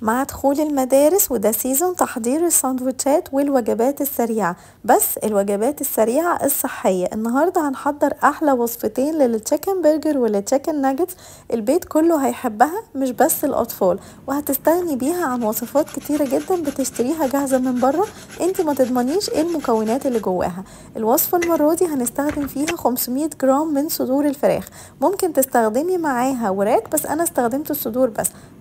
مع دخول المدارس وده season تحضير السندوتشات والوجبات السريعة، بس الوجبات السريعة الصحية. النهاردة هنحضر أحلى وصفتين لل chicken burger ولل chicken nuggets، البيت كله هيحبها مش بس الأطفال، وهتستغني بيها عن وصفات كتيرة جدا بتشتريها جاهزة من بره انت ما تضمنيش ايه المكونات اللي جواها. الوصفة المرة دي هنستخدم فيها 500 جرام من صدور الفراخ، ممكن تستخدمي معاها وراك بس أنا استخدمت الصدور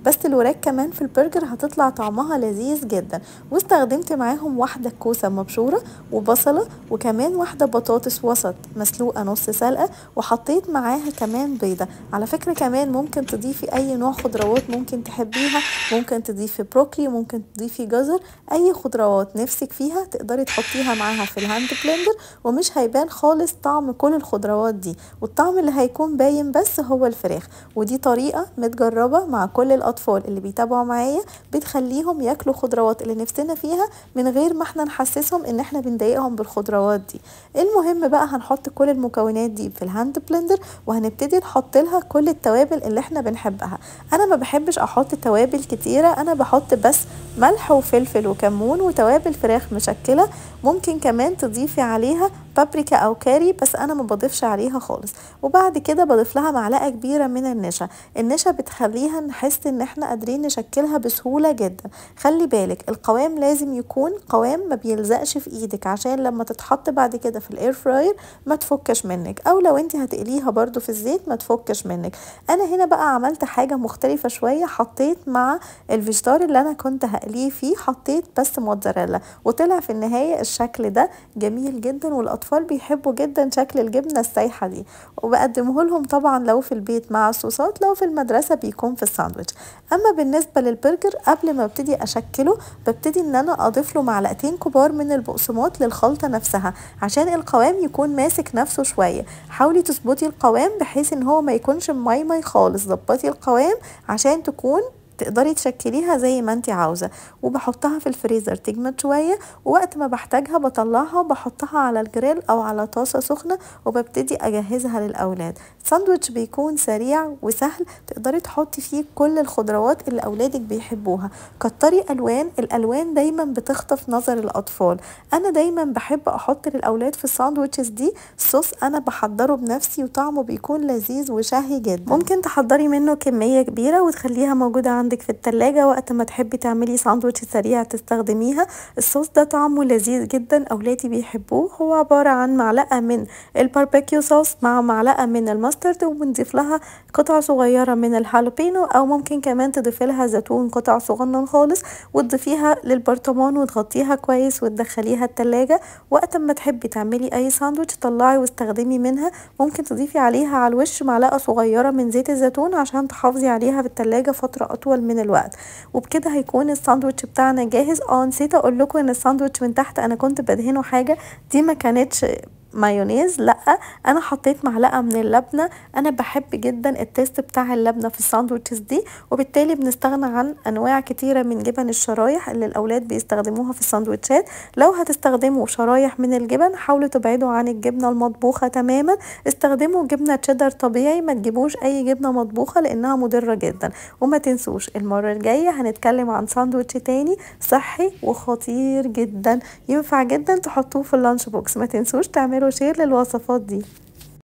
بس الوراك كمان في البرجر هتطلع طعمها لذيذ جدا. واستخدمت معاهم واحدة كوسة مبشورة وبصلة وكمان واحدة بطاطس وسط مسلوقة نص سلقة، وحطيت معاها كمان بيضة. على فكرة كمان ممكن تضيفي اي نوع خضروات ممكن تحبيها، ممكن تضيفي بروكلي، ممكن تضيفي جزر، اي خضروات نفسك فيها تقدري تحطيها معاها في ال hand blender، ومش هيبان خالص طعم كل الخضروات دي، والطعم اللي هيكون باين بس هو الفراخ. ودي طريقة متجربة مع كل الأطفال اللي بيتابعوا معايا، بتخليهم ياكلوا خضروات اللي نفسنا فيها من غير ما احنا نحسسهم ان احنا بنضايقهم بالخضروات دي. المهم بقى هنحط كل المكونات دي في ال hand blender، وهنبتدي نحط لها كل التوابل اللي احنا بنحبها. انا ما بحبش احط توابل كتيرة، انا بحط بس ملح وفلفل وكمون وتوابل فراخ مشكلة. ممكن كمان تضيفي عليها بابريكا او كاري بس انا ما بضيفش عليها خالص. وبعد كده بضيف لها معلقه كبيرة من النشا. النشا بتخليها نحس ان احنا قادرين نشكلها بسهولة جدا. خلي بالك القوام لازم يكون قوام ما بيلزقش في ايدك، عشان لما تتحط بعد كده في ال air fryer ما تفكش منك، او لو انت هتقليها برده في الزيت ما تفكش منك. انا هنا بقى عملت حاجة مختلفة شوية، حطيت مع الفيجيتار اللي انا كنت هقليه فيه حطيت بس موتزاريلا، وطلع في النهاية الشكل ده جميل جدا، والاطفال بيحبوا جدا شكل الجبنة السايحه دي. وبقدمه لهم طبعا لو في البيت مع الصوصات، لو في المدرسة بيكون في الساندوتش. اما بالنسبة للبرجر قبل ما ابتدي اشكله ببتدي ان انا اضيف له معلقتين كبار من البقسماط للخلطه نفسها عشان القوام يكون ماسك نفسه شوية. حاولي تظبطي القوام بحيث ان هو ما يكونش ماي ماي خالص، ظبطي القوام عشان تكون تقدري تشكليها زي ما انت عاوزه. وبحطها في الفريزر تجمد شوية، ووقت ما بحتاجها بطلعها وبحطها على الجريل او على طاسه سخنة وببتدي اجهزها للاولاد. ساندوتش بيكون سريع وسهل، تقدري تحطي فيه كل الخضروات اللي اولادك بيحبوها. كتري الوان، الالوان دايما بتخطف نظر الاطفال. انا دايما بحب احط للاولاد في ال sandwiches دي صوص انا بحضره بنفسي وطعمه بيكون لذيذ وشهي جدا. ممكن تحضري منه كمية كبيرة وتخليها موجودة عندك في التلاجة، وقت ما تحبي تعملي ساندوتش سريع تستخدميها. الصوص ده طعمه لذيذ جدا، اولادي بيحبوه. هو عبارة عن معلقة من ال barbecue sauce مع معلقة من ال mustard، وبنضيف لها قطع صغيرة من الهالوبينو، او ممكن كمان تضيفي لها زيتون قطع صغنن خالص، وتضيفيها للبرطمان وتغطيها كويس وتدخليها التلاجة. وقت ما تحبي تعملي اي ساندوتش طلعي واستخدمي منها. ممكن تضيفي عليها على الوش معلقة صغيرة من زيت الزيتون عشان تحافظي عليها في التلاجة فترة اطول من الوقت. وبكده هيكون الساندوتش بتاعنا جاهز. نسيت اقول لكم ان الساندوتش من تحت انا كنت بدهنه حاجة دي ما كانتش مايونيز، لا انا حطيت معلقه من اللبنة. انا بحب جدا ال taste بتاع اللبنة في ال sandwiches دي، وبالتالي بنستغنى عن انواع كتيرة من جبن الشرايح اللي الاولاد بيستخدموها في الساندوتشات. لو هتستخدموا شرايح من الجبن حاولوا تبعدوا عن الجبنة المطبوخه تماما، استخدموا جبنه تشيدر طبيعي، ما تجيبوش اي جبنه مطبوخه لانها مضرة جدا. وما تنسوش المرة الجاية هنتكلم عن ساندوتش تاني صحي وخطير جدا، ينفع جدا تحطوه في ال lunch box. ما تنسوش تعملوا share للوصفات دي.